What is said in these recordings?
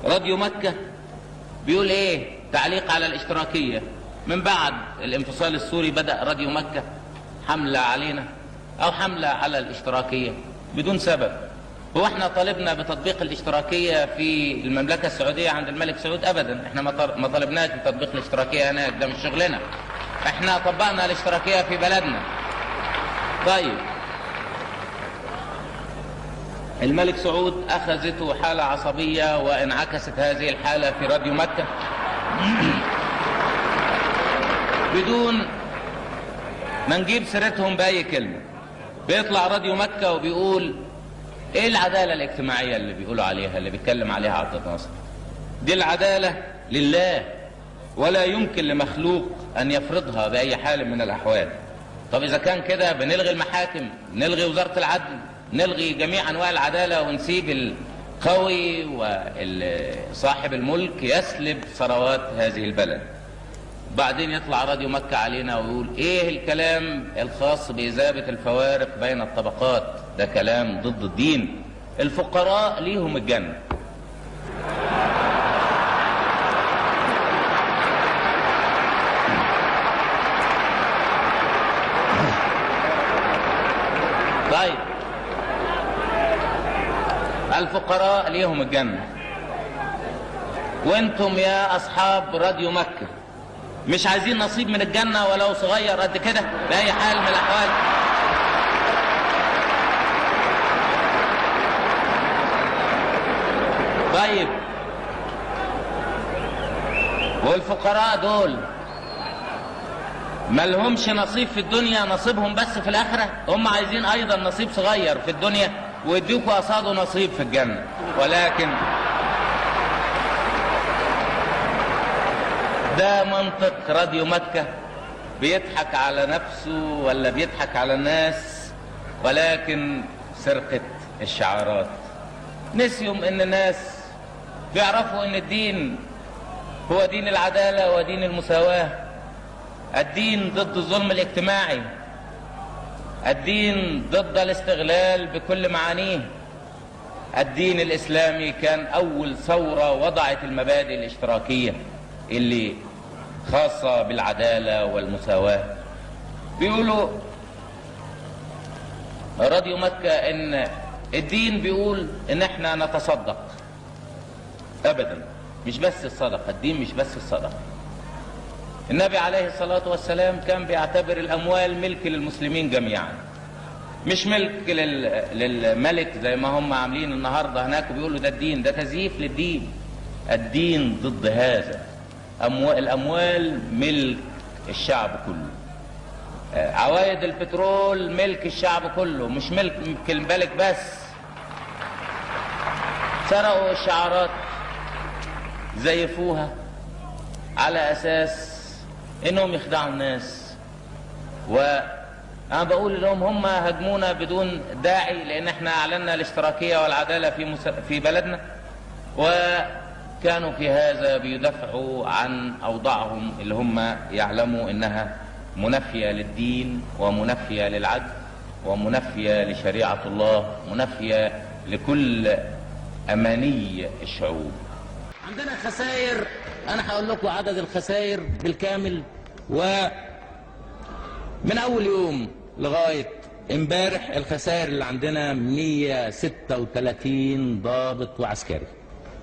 راديو مكة بيقول ايه؟ تعليق على الاشتراكية. من بعد الانفصال السوري بدأ راديو مكة حملة علينا او حملة على الاشتراكية بدون سبب. هو احنا طالبنا بتطبيق الاشتراكية في المملكة السعودية عند الملك سعود؟ ابدا، احنا ما طالبناش بتطبيق الاشتراكية هناك، ده مش شغلنا، احنا طبقنا الاشتراكية في بلدنا. طيب الملك سعود اخذته حالة عصبية وانعكست هذه الحالة في راديو مكة بدون ما نجيب سيرتهم بأي كلمة. بيطلع راديو مكة وبيقول ايه العدالة الاجتماعية اللي بيقولوا عليها، اللي بيتكلم عليها عبد الناصر؟ دي العدالة لله، ولا يمكن لمخلوق ان يفرضها بأي حال من الاحوال. طب اذا كان كده بنلغي المحاكم، نلغي وزارة العدل، نلغي جميع انواع العدالة، ونسيب القوي وصاحب الملك يسلب ثروات هذه البلد. بعدين يطلع راديو مكة علينا ويقول ايه الكلام الخاص بإذابة الفوارق بين الطبقات؟ ده كلام ضد الدين، الفقراء ليهم الجنة. طيب الفقراء ليهم الجنة، وانتم يا اصحاب راديو مكة مش عايزين نصيب من الجنة ولو صغير قد كده بأي حال من الأحوال؟ طيب والفقراء دول ما لهمش نصيب في الدنيا، نصيبهم بس في الآخرة؟ هم عايزين أيضا نصيب صغير في الدنيا ويديكوا قصاده نصيب في الجنة. ولكن ده منطق راديو مكة، بيضحك على نفسه ولا بيضحك على الناس؟ ولكن سرقة الشعارات. نسيهم ان الناس بيعرفوا ان الدين هو دين العدالة ودين المساواة، الدين ضد الظلم الاجتماعي، الدين ضد الاستغلال بكل معانيه. الدين الإسلامي كان أول ثورة وضعت المبادئ الاشتراكية اللي خاصة بالعدالة والمساواة. بيقولوا راديو مكة ان الدين بيقول ان احنا نتصدق. ابدا، مش بس الصدقة، الدين مش بس الصدقة. النبي عليه الصلاة والسلام كان بيعتبر الاموال ملك للمسلمين جميعا، مش ملك للملك زي ما هم عاملين النهاردة هناك وبيقولوا ده الدين. ده تزييف للدين، الدين ضد هذا. الأموال ملك الشعب كله، عوائد البترول ملك الشعب كله، مش ملك الملك بس. سرقوا الشعارات، زيفوها على أساس إنهم يخدعوا الناس. وأنا بقول لهم هم هاجمونا بدون داعي، لأن احنا أعلنا الاشتراكية والعدالة في بلدنا، وكانوا في هذا بيدافعوا عن أوضاعهم اللي هم يعلموا إنها منافية للدين ومنافية للعدل ومنافية لشريعة الله، منافية لكل أماني الشعوب. عندنا خسائر، أنا هقول لكم عدد الخسائر بالكامل، ومن أول يوم لغاية امبارح الخسائر اللي عندنا 136 ضابط وعسكري،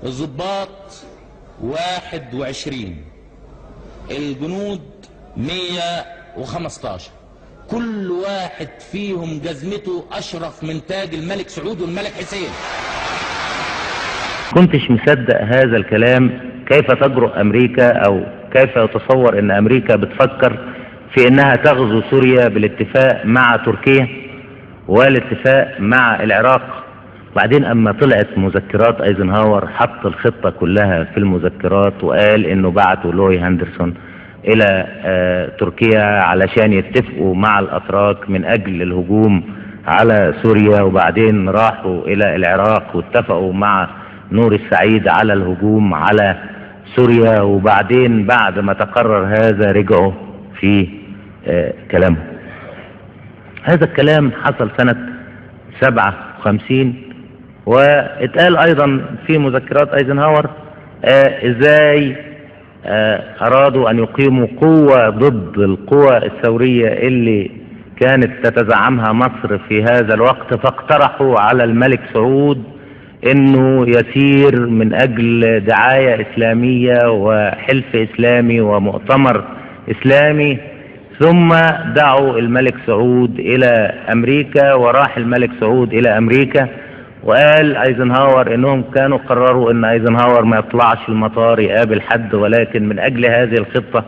الضباط 21، الجنود 115، كل واحد فيهم جزمته أشرف من تاج الملك سعود والملك حسين. كنتش مصدق هذا الكلام. كيف تجرؤ أمريكا، أو كيف يتصور أن أمريكا بتفكر في أنها تغزو سوريا بالاتفاق مع تركيا والاتفاق مع العراق؟ بعدين أما طلعت مذكرات ايزنهاور حط الخطة كلها في المذكرات وقال إنه بعتوا لوي هندرسون إلى تركيا علشان يتفقوا مع الأتراك من أجل الهجوم على سوريا، وبعدين راحوا إلى العراق واتفقوا مع نور السعيد على الهجوم على سوريا، وبعدين بعد ما تقرر هذا رجعوا في كلامهم. هذا الكلام حصل سنة 57، واتقال أيضا في مذكرات ايزنهاور ازاي ارادوا ان يقيموا قوة ضد القوى الثورية اللي كانت تتزعمها مصر في هذا الوقت. فاقترحوا على الملك سعود انه يسير من اجل دعاية اسلامية وحلف اسلامي ومؤتمر اسلامي، ثم دعوا الملك سعود الى امريكا، وراح الملك سعود الى امريكا. وقال ايزنهاور انهم كانوا قرروا ان ايزنهاور ما يطلعش المطار يقابل حد، ولكن من اجل هذه الخطة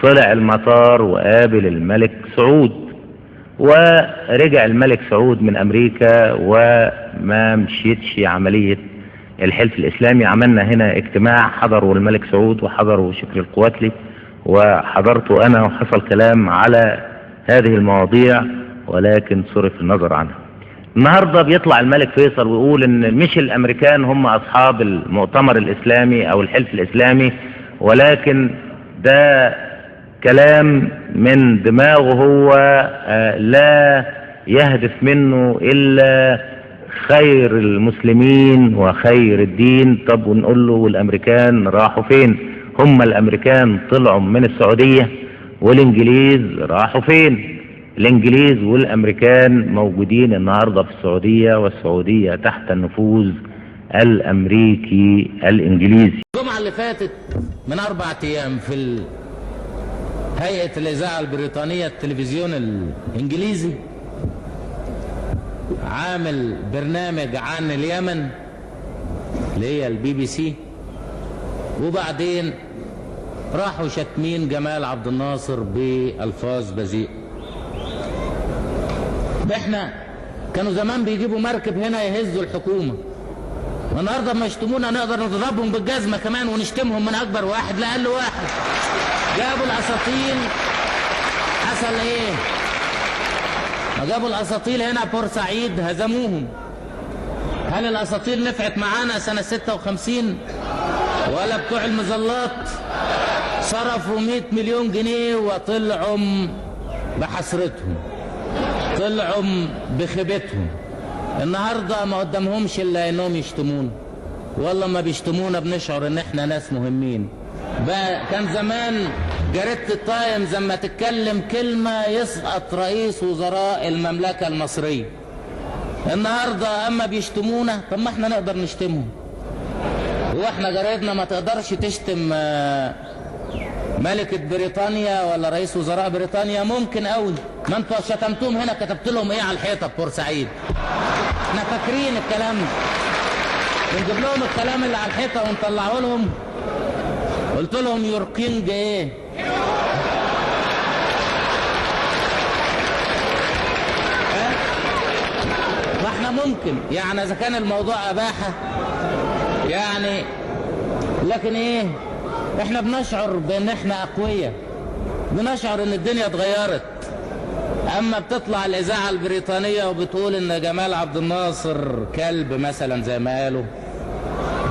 طلع المطار وقابل الملك سعود. ورجع الملك سعود من امريكا وما مشيتش عملية الحلف الاسلامي. عملنا هنا اجتماع حضروا الملك سعود وحضروا شكري القواتلي وحضرت انا، وحصل كلام على هذه المواضيع ولكن صرف النظر عنها. النهاردة بيطلع الملك فيصل ويقول ان مش الامريكان هم اصحاب المؤتمر الاسلامي او الحلف الاسلامي، ولكن ده كلام من دماغه هو، لا يهدف منه الا خير المسلمين وخير الدين. طب ونقول له والامريكان راحوا فين؟ هم الامريكان طلعوا من السعودية، والانجليز راحوا فين؟ الانجليز والامريكان موجودين النهاردة في السعودية، والسعودية تحت النفوذ الامريكي الانجليزي. الجمعة اللي فاتت من 4 ايام في هيئة الاذاعة البريطانية التلفزيون الانجليزي عامل برنامج عن اليمن اللي هي الBBC، وبعدين راحوا شتمين جمال عبد الناصر بألفاظ بذيئة. احنا كانوا زمان بيجيبوا مركب هنا يهزوا الحكومة، والنهارده ما يشتمونا نقدر نضربهم بالجزمة كمان ونشتمهم من أكبر واحد لأقل واحد. جابوا الأساطيل، حصل إيه؟ ما جابوا الأساطيل هنا بورسعيد هزموهم. هل الأساطيل نفعت معانا سنة 56؟ ولا بتوع المظلات صرفوا 100 مليون جنيه وطلعوا بحسرتهم، طلعوا بخيبتهم. النهارده ما قدامهمش الا انهم يشتمونا، والله ما بيشتمونا بنشعر ان احنا ناس مهمين. بقى كان زمان جريدة التايمز لما تتكلم كلمة يسقط رئيس وزراء المملكة المصرية. النهارده اما بيشتمونا، طب ما احنا نقدر نشتمهم. هو احنا جرايدنا ما تقدرش تشتم ملكة بريطانيا ولا رئيس وزراء بريطانيا؟ ممكن قوي. ما انتوا شتمتوهم هنا، كتبت لهم ايه على الحيطة في بورسعيد؟ احنا فاكرين الكلام ده، بنجيب لهم الكلام اللي على الحيطة ونطلعه لهم. قلت لهم your king ايه؟ ما احنا ممكن يعني اذا كان الموضوع اباحه يعني، لكن ايه، احنا بنشعر بان احنا اقوياء، بنشعر ان الدنيا اتغيرت. اما بتطلع الاذاعة البريطانية وبتقول ان جمال عبد الناصر كلب مثلا زي ما قالوا،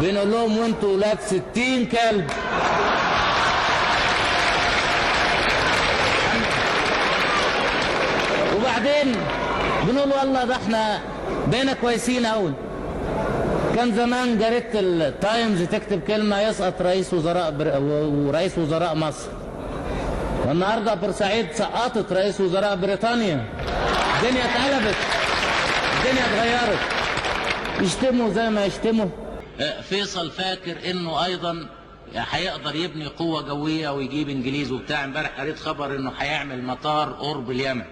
بنقول لهم وانتوا ولاد 60 كلب. وبعدين بنقول والله ده احنا بقينا كويسين قوي. كان زمان جريدة التايمز تكتب كلمة يسقط رئيس وزراء ورئيس وزراء مصر، والنهارده بورسعيد سقطت رئيس وزراء بريطانيا. الدنيا اتقلبت، الدنيا اتغيرت. يشتموا زي ما يشتموا. فيصل فاكر انه ايضا هيقدر يبني قوة جوية ويجيب انجليز وبتاع. امبارح قريت خبر انه هيعمل مطار قرب اليمن،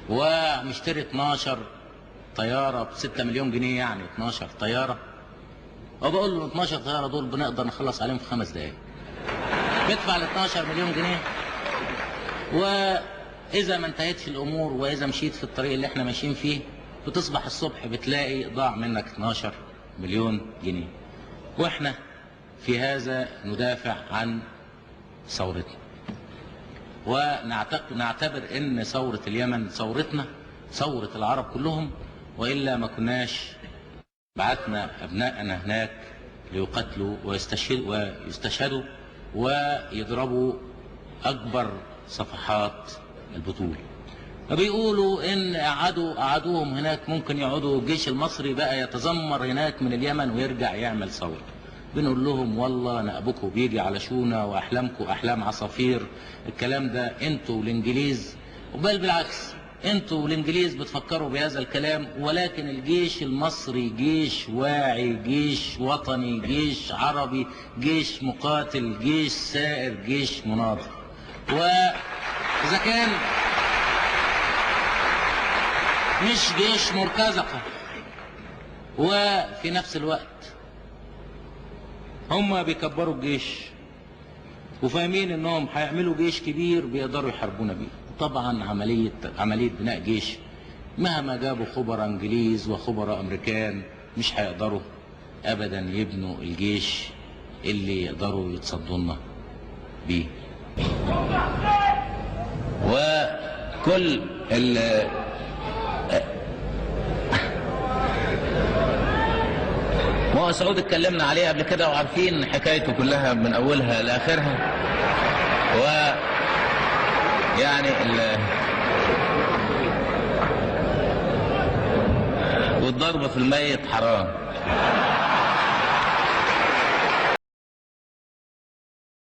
ومشتري 12 طيارة ب 6 مليون جنيه، يعني 12 طيارة. وبقول له 12 طيارة دول بنقدر نخلص عليهم في 5 دقايق. بيدفع ال 12 مليون جنيه، وإذا ما انتهتش الأمور وإذا مشيت في الطريق اللي احنا ماشيين فيه، بتصبح الصبح بتلاقي ضاع منك 12 مليون جنيه. واحنا في هذا ندافع عن ثورتنا، ونعتبر ان ثورة اليمن ثورتنا، ثورة العرب كلهم، وإلا ما كناش بعتنا أبناءنا هناك ليقتلوا ويستشهدوا ويضربوا أكبر صفحات البطولة. فبيقولوا إن قعدوهم هناك، ممكن يقعدوا الجيش المصري بقى يتذمر هناك من اليمن ويرجع يعمل ثورة. بنقول لهم والله نقبكم بيجي على شونا واحلامكم احلام عصافير، الكلام ده انتوا والانجليز، وبل بالعكس انتوا والانجليز بتفكروا بهذا الكلام، ولكن الجيش المصري جيش واعي، جيش وطني، جيش عربي، جيش مقاتل، جيش سائر، جيش مناضل. واذا كان مش جيش مرتزقة، وفي نفس الوقت هم بيكبروا الجيش وفاهمين انهم هيعملوا جيش كبير بيقدروا يحاربونا بيه. طبعا عملية بناء جيش مهما جابوا خبراء انجليز وخبراء امريكان مش هيقدروا ابدا يبنوا الجيش اللي يقدروا يتصدوا لنا بيه. وكل ما هو سعود اتكلمنا عليه قبل كده وعارفين حكايته كلها من اولها لاخرها، و يعني والضرب في الميت حرام.